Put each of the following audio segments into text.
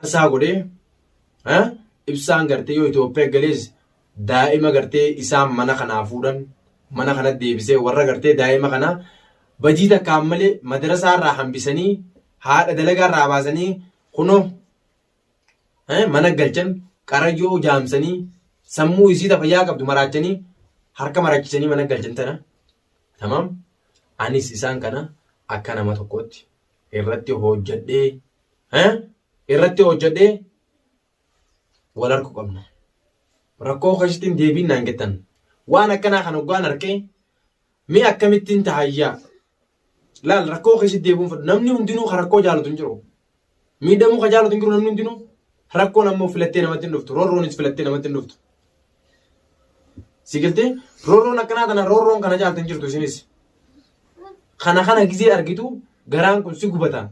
Aarsaa godhee ibsaan gartee yoo Itoophiyaa galees daa'ima gartee isaan mana kanaa fuudhan mana kana deebisee warra gartee daa'ima kana badii takkaan malee madarasaa irraa hambisanii haadha dalagaa irraa baasanii kunoo mana galchan qarayyoo jaamsanii sammuu isii tafayyaa qabdu maraachanii harka maraachisanii mana galchan tana tamaam anis isaan kana akka nama tokkootti irratti hojjedhee irratti hojjedhee wal harku qabna. Rakkoo keessatti hin deebiin naan jettan. Waan akkanaa kan hoggaan harkee mee akkamittiin tahayyaa. Laal rakkoo keessatti deebi'uun fedhu. Namni hundinuu kan rakkoo jaalatu hin jiru. Miidhamuu kan jaalatu hin jiru namni hundinuu. Rakkoon ammoo filattee namatti hin dhuftu. Roorroonis filattee namatti hin dhuftu. Si galtee roorroon akkanaa tana roorroon kana jaaltu hin jirtu isinis. Kana kana gizee argitu garaan kun si gubata.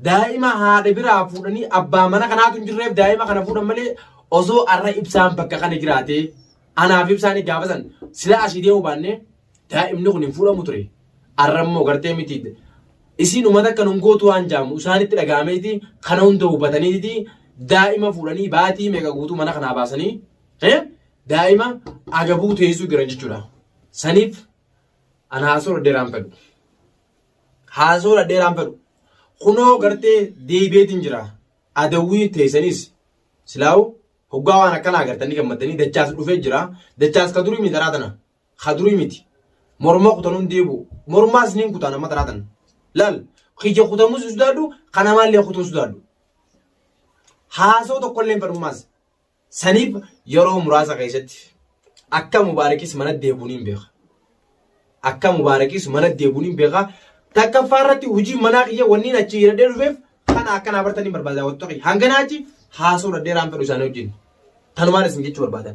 Daa'ima haadha biraa fuudhanii abbaa mana kanaatu hin jirreef daa'ima kana fuudhan malee osoo arra ibsaan bakka kana jiraatee anaaf ibsaan gaafa san sila asii deemuu baannee daa'imni kun hin fuudhamu ture. Arra immoo gartee miti isiin uummata akka nun gootu waan jaamu isaanitti dhaga'ameeti kana hunda hubataniiti daa'ima fuudhanii baatii meeqa guutuu mana kanaa baasanii daa'ima agabuu teessuu jiran jechuudha. Saniif ana haasoo dheeraan fedhu. Haasoo dhadheeraan fedhu. Kunoo gartee deebi'eetiin jira. Adawwii teessanis silaawu hoggaa waan akkanaa agartanii gammaddanii dachaas dhufee jira. Dachaas ka durii miti taraa tana. Ka durii miti. Morma kutanuun deebi'u. Mormaas niin kutaan amma taraa tana. Laal kiyya kutamus hin sodaadhu kanamaallee kutuun sodaadhu. Haasoo tokkollee hin fedhummaas. Saniif yeroo muraasa keessatti akka Mubaarakis mana deebi'uun hin beeka. Akka Mubaarakis mana deebi'uun hin beeka. Takkaffaa irratti hojii manaa kiyya wanniin achi hidhadhee dhufeef kana akkanaa bartanii barbaada wantoota kiyya. Hangana achi haasoo dhadheeraan fedhu isaanii wajjin. Tanumaan isin jechuu barbaadan.